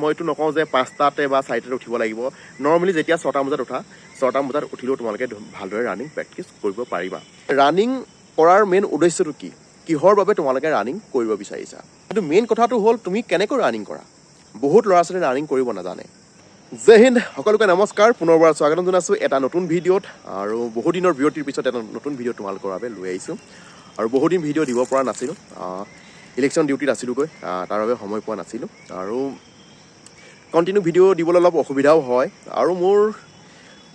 মই এইটো নকওঁ যে 5টাতে বা 4টাতে উঠিব লাগিব। নৰ্মেলি যেতিয়া 6টা বজাত উঠা, 6টা বজাত উঠিলেও তোমালোকে ভালদৰে ৰানিং প্ৰেক্টিচ কৰিব পাৰিবা। ৰানিং কৰাৰ মেইন উদ্দেশ্যটো কি? কিহৰ বাবে তোমালোকে ৰানিং কৰিব বিচাৰিছা? কিন্তু মেইন কথাটো হ'ল, তুমি কেনেকৈ ৰানিং কৰা। বহুত ল'ৰা ছোৱালীয়ে ৰানিং কৰিব নাজানে। জয় হিন্দ, সকলোকে নমস্কাৰ। পুনৰবাৰ স্বাগতম জনাইছোঁ এটা নতুন ভিডিঅ'ত। আৰু বহুদিনৰ বিৰতিৰ পিছত এটা নতুন ভিডিঅ' তোমালোকৰ বাবে লৈ আহিছোঁ। আৰু বহুদিন ভিডিঅ' দিব পৰা নাছিলোঁ, ইলেকশ্যন ডিউটিত আছিলোঁগৈ, তাৰ বাবে সময় পোৱা নাছিলোঁ আৰু কণ্টিনিউ ভিডিঅ' দিবলৈ অলপ অসুবিধাও হয়। আৰু মোৰ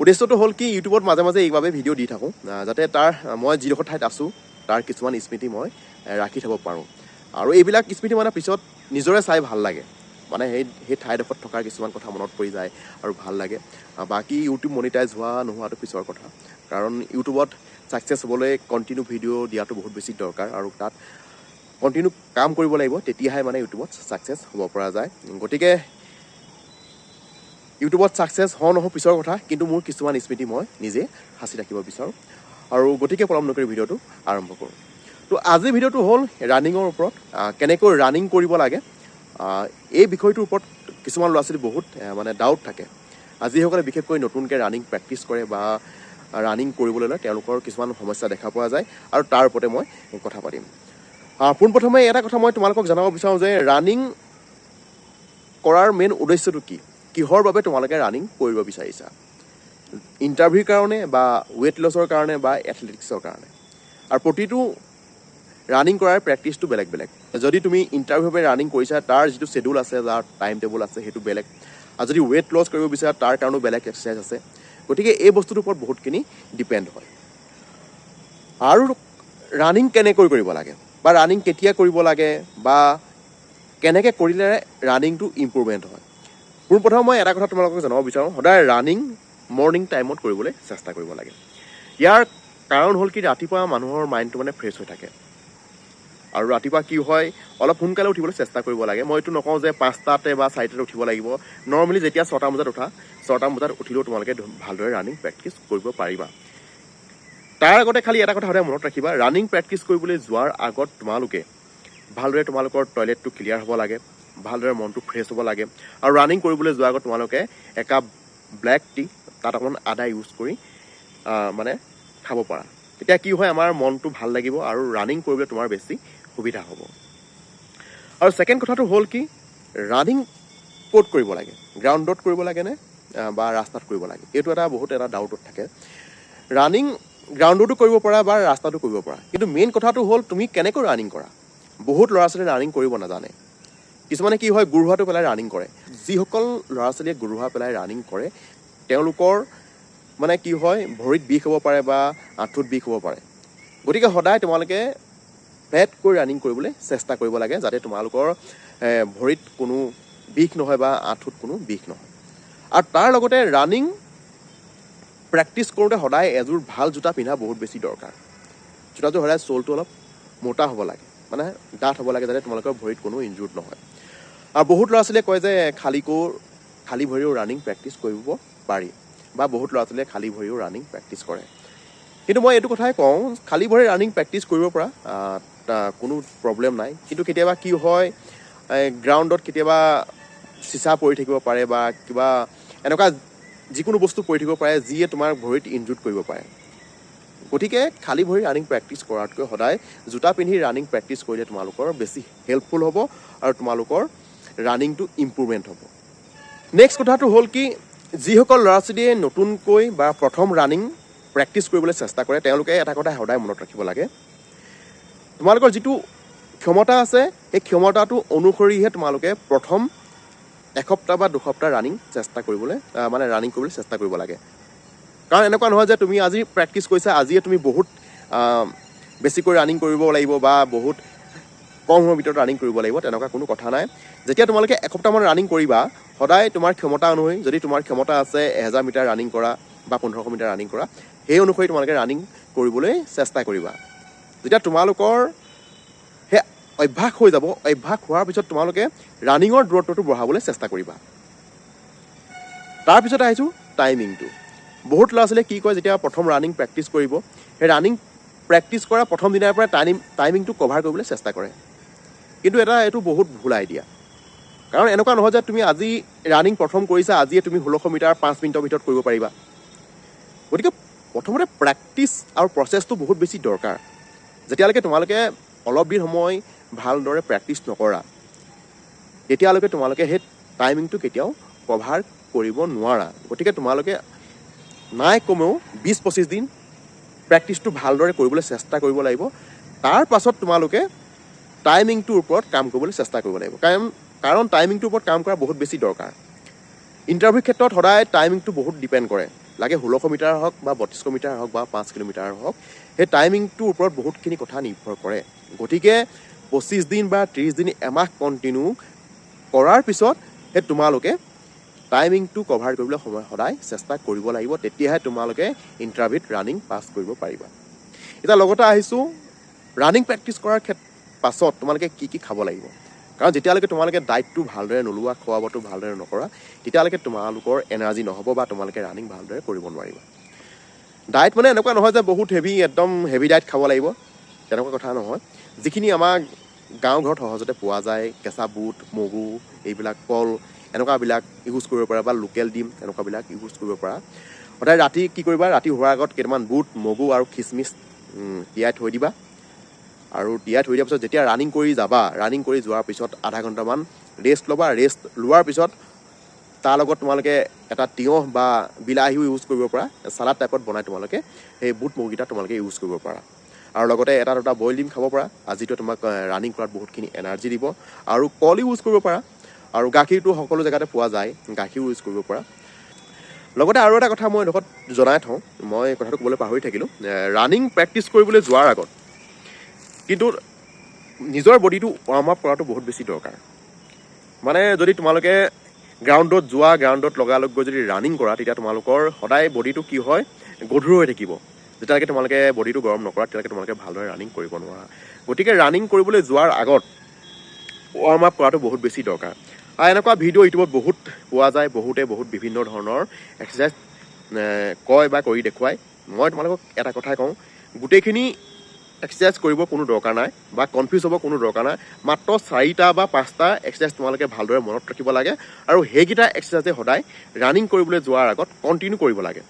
উদ্দেশ্যটো হ'ল কি, ইউটিউবত মাজে মাজে এইবাবে ভিডিঅ' দি থাকোঁ যাতে তাৰ মই যিডোখৰ ঠাইত আছোঁ, তাৰ কিছুমান স্মৃতি মই ৰাখি থ'ব পাৰোঁ। আৰু এইবিলাক স্মৃতি মানে পিছত নিজৰে চাই ভাল লাগে, মানে সেই সেই ঠাইডোখৰত থকা কিছুমান কথা মনত পৰি যায় আৰু ভাল লাগে। বাকী ইউটিউব মনিটাইজ হোৱা নোহোৱাটো পিছৰ কথা, কাৰণ ইউটিউবত ছাকচেছ হ'বলৈ কণ্টিনিউ ভিডিঅ' দিয়াটো বহুত বেছি দৰকাৰ আৰু তাত কণ্টিনিউ কাম কৰিব লাগিব, তেতিয়াহে মানে ইউটিউবত ছাকচেছ হ'ব পৰা যায়। গতিকে ইউটিউবত ছাকচেছ হওঁ নহওঁ পিছৰ কথা, কিন্তু মোৰ কিছুমান স্মৃতি মই নিজে সাঁচি ৰাখিব বিচাৰোঁ। আৰু গতিকে পলম নকৰি ভিডিঅ'টো আৰম্ভ কৰোঁ। তো আজিৰ ভিডিঅ'টো হ'ল ৰানিঙৰ ওপৰত, কেনেকৈ ৰানিং কৰিব লাগে। এই বিষয়টোৰ ওপৰত কিছুমান ল'ৰা ছোৱালী বহুত মানে ডাউট থাকে। যিসকলে বিশেষকৈ নতুনকৈ ৰানিং প্ৰেক্টিচ কৰে বা ৰানিং কৰিবলৈ লয়, তেওঁলোকৰ কিছুমান সমস্যা দেখা পোৱা যায় আৰু তাৰ ওপৰতে মই কথা পাতিম। পোনপ্ৰথমে এটা কথা মই তোমালোকক জনাব বিচাৰোঁ যে ৰানিং কৰাৰ মেইন উদ্দেশ্যটো কি? কিহৰ বাবে তোমালোকে ৰানিং কৰিব বিচাৰিছা? ইণ্টাৰভিউৰ কাৰণে বা ৱেইট লছৰ কাৰণে বা এথলেটিক্সৰ কাৰণে? আৰু প্ৰতিটো ৰানিং কৰাৰ প্ৰেক্টিচটো বেলেগ বেলেগ। যদি তুমি ইণ্টাৰভিউৰ বাবে ৰানিং কৰিছা, তাৰ যিটো শ্বেডিউল আছে, যাৰ টাইম টেবুল আছে, সেইটো বেলেগ। আৰু যদি ৱেইট লছ কৰিব বিচাৰা, তাৰ কাৰণেও বেলেগ এক্সাৰচাইজ আছে। গতিকে এই বস্তুটোৰ ওপৰত বহুতখিনি ডিপেণ্ড হয়। আৰু ৰানিং কেনেকৈ কৰিব লাগে বা ৰানিং কেতিয়া কৰিব লাগে বা কেনেকৈ কৰিলে ৰানিংটো ইম্প্ৰুভমেণ্ট হয়? পোনপ্ৰথমে মই এটা কথা তোমালোকক জনাব বিচাৰোঁ, সদায় ৰানিং মৰ্ণিং টাইমত কৰিবলৈ চেষ্টা কৰিব লাগে। ইয়াৰ কাৰণ হ'ল কি, ৰাতিপুৱা মানুহৰ মাইণ্ডটো মানে ফ্ৰেছ হৈ থাকে। আৰু ৰাতিপুৱা কি হয়, অলপ সোনকালে উঠিবলৈ চেষ্টা কৰিব লাগে। মই এইটো নকওঁ যে 5টাতে বা 4টাতে উঠিব লাগিব। নৰ্মেলি যেতিয়া 6টা বজাত উঠা, 6টা বজাত উঠিলেও তোমালোকে ভালদৰে ৰানিং প্ৰেক্টিচ কৰিব পাৰিবা। তাৰ আগতে খালি এটা কথা সদায় মনত ৰাখিবা, ৰানিং প্ৰেক্টিচ কৰিবলৈ যোৱাৰ আগত তোমালোকে ভালদৰে তোমালোকৰ টয়লেটটো ক্লিয়াৰ হ'ব লাগে, ভালদৰে মনটো ফ্ৰেছ হ'ব লাগে। আৰু ৰানিং কৰিবলৈ যোৱাৰ আগত তোমালোকে একাপ ব্লেক টি, তাত অকণমান আদা ইউজ কৰি মানে খাব পাৰা। তেতিয়া কি হয়, আমাৰ মনটো ভাল লাগিব আৰু ৰানিং কৰিবলৈ তোমাৰ বেছি সুবিধা হ'ব। আৰু ছেকেণ্ড কথাটো হ'ল কি, ৰানিং ক'ত কৰিব লাগে? গ্ৰাউণ্ডত কৰিব লাগেনে বা ৰাস্তাত কৰিব লাগে? এইটো এটা বহুত এটা ডাউটত থাকে। ৰানিং গ্ৰাউণ্ডতো কৰিব পাৰা বা ৰাস্তাতো কৰিব পাৰা, কিন্তু মেইন কথাটো হ'ল, তুমি কেনেকৈ ৰানিং কৰা। বহুত ল'ৰা ছোৱালীয়ে ৰানিং কৰিব নাজানে। কিছুমানে কি হয়, গোৰোহাটো পেলাই ৰানিং কৰে। যিসকল ল'ৰা ছোৱালীয়ে গোৰোহা পেলাই ৰানিং কৰে, তেওঁলোকৰ মানে কি হয়, ভৰিত বিষ হ'ব পাৰে বা আঁঠুত বিষ হ'ব পাৰে। গতিকে সদায় তোমালোকে ফ্লেটকৈ ৰানিং কৰিবলৈ চেষ্টা কৰিব লাগে, যাতে তোমালোকৰ ভৰিত কোনো বিষ নহয় বা আঁঠুত কোনো বিষ নহয়। আৰু তাৰ লগতে ৰানিং প্ৰেক্টিচ কৰোঁতে সদায় এযোৰ ভাল জোতা পিন্ধা বহুত বেছি দৰকাৰ। জোতাযোৰ সদায় চ'লটো অলপ মোটা হ'ব লাগে, মানে ডাঠ হ'ব লাগে, যাতে তোমালোকৰ ভৰিত কোনো ইনজুৰ্ড নহয়। আৰু বহুত ল'ৰা ছোৱালীয়ে কয় যে খালী ভৰিও ৰানিং প্ৰেক্টিচ কৰিব পাৰি বা বহুত ল'ৰা ছোৱালীয়ে খালী ভৰিও ৰানিং প্ৰেক্টিচ কৰে। কিন্তু মই এইটো কথাই কওঁ, খালী ভৰি ৰানিং প্ৰেক্টিচ কৰিব পৰা কোনো প্ৰব্লেম নাই। কিন্তু কেতিয়াবা কি হয়, গ্ৰাউণ্ডত কেতিয়াবা চিচা পৰি থাকিব পাৰে বা কিবা এনেকুৱা যিকোনো বস্তু পৰি থাকিব পাৰে, যিয়ে তোমাৰ ভৰিত ইনজুৰ্ড কৰিব পাৰে। গতিকে খালী ভৰি ৰানিং প্ৰেক্টিচ কৰাতকৈ সদায় জোতা পিন্ধি ৰানিং প্ৰেক্টিচ কৰিলে তোমালোকৰ বেছি হেল্পফুল হ'ব আৰু তোমালোকৰ ৰানিংটো ইম্প্ৰুভমেণ্ট হ'ব। নেক্সট কথাটো হ'ল কি, যিসকল ল'ৰা ছোৱালীয়ে নতুনকৈ বা প্ৰথম ৰানিং প্ৰেক্টিচ কৰিবলৈ চেষ্টা কৰে, তেওঁলোকে এটা কথা সদায় মনত ৰাখিব লাগে। তোমালোকৰ যিটো ক্ষমতা আছে, সেই ক্ষমতাটো অনুসৰিহে তোমালোকে প্ৰথম এসপ্তাহ বা 2 সপ্তাহ ৰানিং চেষ্টা কৰিবলৈ মানে ৰানিং কৰিবলৈ চেষ্টা কৰিব লাগে। কাৰণ এনেকুৱা নহয় যে তুমি আজি প্ৰেক্টিচ কৰিছা, আজিয়ে তুমি বহুত বেছিকৈ ৰানিং কৰিব লাগিব বা বহুত কম সময়ৰ ভিতৰত ৰানিং কৰিব লাগিব, তেনেকুৱা কোনো কথা নাই। যেতিয়া তোমালোকে এসপ্তাহমান ৰানিং কৰিবা, সদায় তোমাৰ ক্ষমতা অনুসৰি, যদি তোমাৰ ক্ষমতা আছে 1000 মিটাৰ ৰানিং কৰা বা 1500 মিটাৰ ৰানিং কৰা, সেই অনুসৰি তোমালোকে ৰানিং কৰিবলৈ চেষ্টা কৰিবা। যেতিয়া তোমালোকৰ সেই অভ্যাস হৈ যাব, অভ্যাস হোৱাৰ পিছত তোমালোকে ৰানিঙৰ দূৰত্বটো বঢ়াবলৈ চেষ্টা কৰিবা। তাৰপিছত আহিছোঁ টাইমিংটো। বহুত ল'ৰা ছোৱালীয়ে কি কয়, যেতিয়া প্ৰথম ৰানিং প্ৰেক্টিচ কৰিব, সেই ৰানিং প্ৰেক্টিচ কৰা প্ৰথম দিনাৰ পৰাই টাইমিংটো কভাৰ কৰিবলৈ চেষ্টা কৰে। কিন্তু এইটো বহুত ভুল আইডিয়া। কাৰণ এনেকুৱা নহয় যে তুমি আজি ৰানিং প্ৰথম কৰিছা, আজিয়ে তুমি 1600 মিটাৰ 5 মিনিটৰ ভিতৰত কৰিব পাৰিবা। গতিকে প্ৰথমতে প্ৰেক্টিচ আৰু প্ৰচেছটো বহুত বেছি দৰকাৰ। যেতিয়ালৈকে তোমালোকে অলপ দিন সময় ভালদৰে প্ৰেক্টিচ নকৰা, তেতিয়ালৈকে তোমালোকে সেই টাইমিংটো কেতিয়াও কভাৰ কৰিব নোৱাৰা। গতিকে তোমালোকে নাই কমেও 20-25 দিন প্ৰেক্টিচটো ভালদৰে কৰিবলৈ চেষ্টা কৰিব লাগিব। তাৰ পাছত তোমালোকে টাইমিংটোৰ ওপৰত কাম কৰিবলৈ চেষ্টা কৰিব লাগিব, কাৰণ টাইমিংটোৰ ওপৰত কাম কৰা বহুত বেছি দৰকাৰ। ইণ্টাৰভিউৰ ক্ষেত্ৰত সদায় টাইমিংটো বহুত ডিপেণ্ড কৰে। লাগে 1600 মিটাৰ হওক বা 3200 মিটাৰ হওক বা 5 কিলোমিটাৰ হওক, সেই টাইমিংটোৰ ওপৰত বহুতখিনি কথা নিৰ্ভৰ কৰে। গতিকে 25 দিন বা 30 দিন, এমাহ কণ্টিনিউ কৰাৰ পিছত সেই তোমালোকে টাইমিংটো কভাৰ কৰিবলৈ সময় সদায় চেষ্টা কৰিব লাগিব। তেতিয়াহে তোমালোকে ইণ্টাৰভিউত ৰানিং পাছ কৰিব পাৰিবা। এতিয়া লগতে আহিছোঁ, ৰানিং প্ৰেক্টিচ কৰাৰ পাছত তোমালোকে কি কি খাব লাগিব। কাৰণ যেতিয়ালৈকে তোমালোকে ডাইটটো ভালদৰে নোলোৱা, খোৱা বোৱাটো ভালদৰে নকৰা, তেতিয়ালৈকে তোমালোকৰ এনাৰ্জি নহ'ব বা তোমালোকে ৰানিং ভালদৰে কৰিব নোৱাৰিবা। ডাইট মানে এনেকুৱা নহয় যে বহুত হেভি, একদম হেভি ডাইট খাব লাগিব, তেনেকুৱা কথা নহয়। যিখিনি আমাৰ গাঁও ঘৰত সহজতে পোৱা যায়, কেঁচা বুট, মগু, এইবিলাক কল, এনেকুৱাবিলাক ইউজ কৰিব পাৰা বা লোকেল ডিম, এনেকুৱাবিলাক ইউজ কৰিব পাৰা। সদায় ৰাতি কি কৰিবা? ৰাতি শোৱাৰ আগত কেইটামান বুট, মগু আৰু খিচমিচ তিয়াই থৈ দিবা। আৰু তিয়াই থৈ দিয়াৰ পিছত যেতিয়া ৰানিং কৰি যাবা, ৰানিং কৰি যোৱাৰ পিছত আধা ঘণ্টামান ৰেষ্ট ল'বা। ৰেষ্ট লোৱাৰ পিছত তাৰ লগত তোমালোকে এটা তিয়ঁহ বা বিলাহীও ইউজ কৰিব পাৰা। চালাড টাইপত বনাই তোমালোকে সেই বুট মগুকেইটা তোমালোকে ইউজ কৰিব পাৰা। আৰু লগতে এটা দুটা বইল ডিম খাব পাৰা, যিটোৱে তোমাক ৰানিং কৰাত বহুতখিনি এনাৰ্জি দিব। আৰু কল ইউজ কৰিব পাৰা। আৰু গাখীৰটো সকলো জেগাতে পোৱা যায়, গাখীৰো ইউজ কৰিব পাৰা। লগতে আৰু এটা কথা মই এডোখৰত জনাই থওঁ, মই কথাটো ক'বলৈ পাহৰি থাকিলোঁ। ৰানিং প্ৰেক্টিচ কৰিবলৈ যোৱাৰ আগত কিন্তু নিজৰ বডিটো ৱাৰ্ম আপ কৰাটো বহুত বেছি দৰকাৰ। মানে যদি তোমালোকে গ্ৰাউণ্ডত যোৱা, গ্ৰাউণ্ডত লগালগ গৈ যদি ৰানিং কৰা, তেতিয়া তোমালোকৰ সদায় বডিটো কি হয়, গধুৰ হৈ থাকিব। যেতিয়ালৈকে তোমালোকে বডিটো গৰম নকৰা, তেতিয়ালৈকে তোমালোকে ভালদৰে ৰানিং কৰিব নোৱাৰা। গতিকে ৰানিং কৰিবলৈ যোৱাৰ আগত ৱাৰ্ম আপ কৰাটো বহুত বেছি দৰকাৰ। আৰু এনেকুৱা ভিডিঅ' ইউটিউবত বহুত পোৱা যায়। বহুতে বহুত বিভিন্ন ধৰণৰ এক্সাৰচাইজ কয় বা কৰি দেখুৱায়। মই তোমালোকক এটা কথাই কওঁ, গোটেইখিনি এক্সাৰচাইজ কৰিব কোনো দৰকাৰ নাই বা কনফিউজ হ'ব কোনো দৰকাৰ নাই। মাত্ৰ চাৰিটা বা পাঁচটা এক্সাৰচাইজ তোমালোকে ভালদৰে মনত ৰাখিব লাগে আৰু সেইকেইটা এক্সাৰচাইজে সদায় ৰানিং কৰিবলৈ যোৱাৰ আগত কণ্টিনিউ কৰিব লাগে।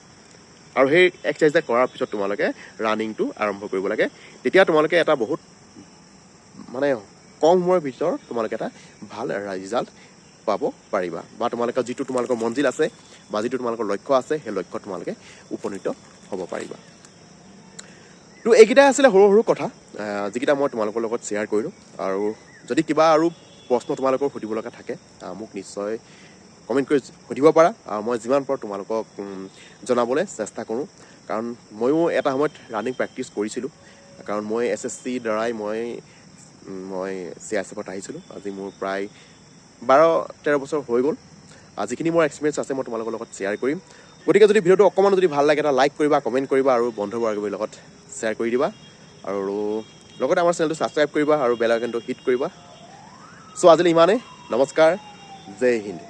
আৰু সেই এক্সাৰচাইজ কৰাৰ পিছত তোমালোকে ৰানিংটো আৰম্ভ কৰিব লাগে। তেতিয়া তোমালোকে এটা বহুত মানে কম সময়ৰ ভিতৰত তোমালোকে এটা ভাল ৰিজাল্ট পাব পাৰিবা বা তোমালোকৰ যিটো তোমালোকৰ মঞ্জিল আছে বা যিটো তোমালোকৰ লক্ষ্য আছে, সেই লক্ষ্যত তোমালোকে উপনীত হ'ব পাৰিবা। তো এইকেইটাই আছিলে সৰু সৰু কথা, যিকেইটা মই তোমালোকৰ লগত শ্বেয়াৰ কৰিলোঁ। আৰু যদি কিবা আৰু প্ৰশ্ন তোমালোকৰ সুধিব লগা থাকে, মোক নিশ্চয় কমেণ্ট কৰি সুধিব পাৰা আৰু মই যিমান পাৰোঁ তোমালোকক জনাবলৈ চেষ্টা কৰোঁ। কাৰণ ময়ো এটা সময়ত ৰানিং প্ৰেক্টিচ কৰিছিলোঁ। কাৰণ মই এছএছচি দ্বাৰাই মই চিআইএছএফত আহিছিলোঁ। আজি মোৰ প্ৰায় 12-13 বছৰ হৈ গ'ল। যিখিনি মোৰ এক্সপিৰিয়েঞ্চ আছে, মই তোমালোকৰ লগত শ্বেয়াৰ কৰিম। গতিকে যদি ভিডিঅ'টো অকণমান যদি ভাল লাগে, এটা লাইক কৰিবা, কমেণ্ট কৰিবা আৰু বন্ধুবৰ্গৰ লগত শ্বেয়াৰ কৰি দিবা। আৰু লগতে আমাৰ চেনেলটো ছাবস্ক্ৰাইব কৰিবা আৰু বেল আইকনটো হিট কৰিবা। চ' আজিলৈ ইমানেই। নমস্কাৰ, জয় হিন্দ।